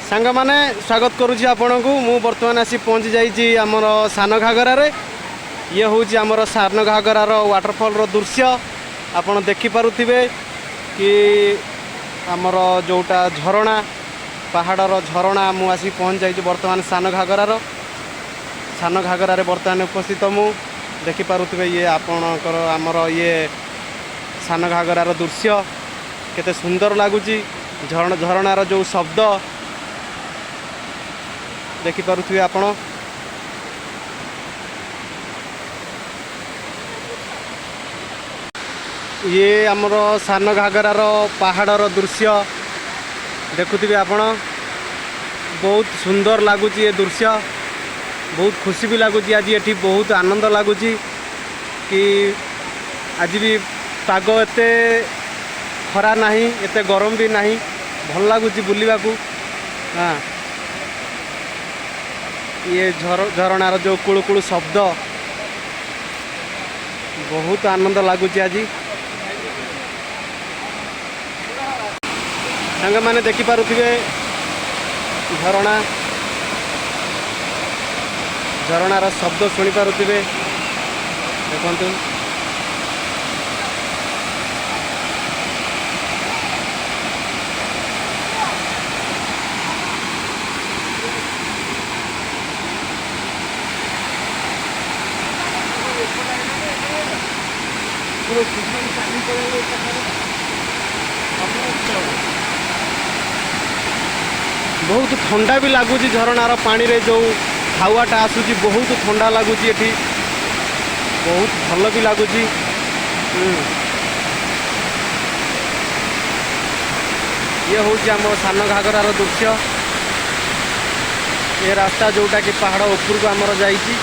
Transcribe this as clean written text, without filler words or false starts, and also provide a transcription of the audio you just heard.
ସାଙ୍ଗମାନେ, ସ୍ୱାଗତ କରୁଛି ଆପଣଙ୍କୁ। ମୁଁ ବର୍ତ୍ତମାନ ଆସି ପହଞ୍ଚି ଯାଇଛି ଆମର ସାନ ଘାଗରାରେ। ଇଏ ହେଉଛି ଆମର ସାନ ଘାଗରାର ୱାଟରଫଲ୍ର ଦୃଶ୍ୟ। ଆପଣ ଦେଖିପାରୁଥିବେ କି ଆମର ଯେଉଁଟା ଝରଣା, ପାହାଡ଼ର ଝରଣା। ମୁଁ ଆସି ପହଞ୍ଚି ଯାଇଛି ବର୍ତ୍ତମାନ ସାନ ଘାଗରାର, ସାନ ଘାଗରାରେ ବର୍ତ୍ତମାନ ଉପସ୍ଥିତ ମୁଁ। ଦେଖିପାରୁଥିବେ, ଇଏ ଆପଣଙ୍କର ଆମର ଇଏ ସାନ ଘାଗରାର ଦୃଶ୍ୟ, କେତେ ସୁନ୍ଦର ଲାଗୁଛି। ଝରଣାର ଯେଉଁ ଶବ୍ଦ ଦେଖିପାରୁଥିବେ ଆପଣ। ଇଏ ଆମର ସାନ ଘାଗରାର ପାହାଡ଼ର ଦୃଶ୍ୟ ଦେଖୁଥିବେ ଆପଣ। ବହୁତ ସୁନ୍ଦର ଲାଗୁଛି ଏ ଦୃଶ୍ୟ, ବହୁତ ଖୁସି ବି ଲାଗୁଛି। ଆଜି ଏଠି ବହୁତ ଆନନ୍ଦ ଲାଗୁଛି କି ଆଜି ବି ପାଗ ଏତେ ଖରା ନାହିଁ, ଏତେ ଗରମ ବି ନାହିଁ, ଭଲ ଲାଗୁଛି ବୁଲିବାକୁ। ହଁ, ଇଏ ଝରଣାର ଯେଉଁ କୁଳୁ କୁଳୁ ଶବ୍ଦ, ବହୁତ ଆନନ୍ଦ ଲାଗୁଛି ଆଜି। ସାଙ୍ଗମାନେ, ଦେଖିପାରୁଥିବେ ଝରଣା, ଝରଣାର ଶବ୍ଦ ଶୁଣିପାରୁଥିବେ। ଦେଖନ୍ତୁ, ବହୁତ ଥଣ୍ଡା ବି ଲାଗୁଛି। ଝରଣାର ପାଣିରେ ଯେଉଁ ହାୱାଟା ଆସୁଛି, ବହୁତ ଥଣ୍ଡା ଲାଗୁଛି ଏଠି, ବହୁତ ଭଲ ବି ଲାଗୁଛି। ଇଏ ହେଉଛି ଆମ ସାନ ଘାଗରାର ଦୃଶ୍ୟ। ଏ ରାସ୍ତା ଯେଉଁଟାକି ପାହାଡ଼ ଉପରକୁ ଆମର ଯାଇଛି।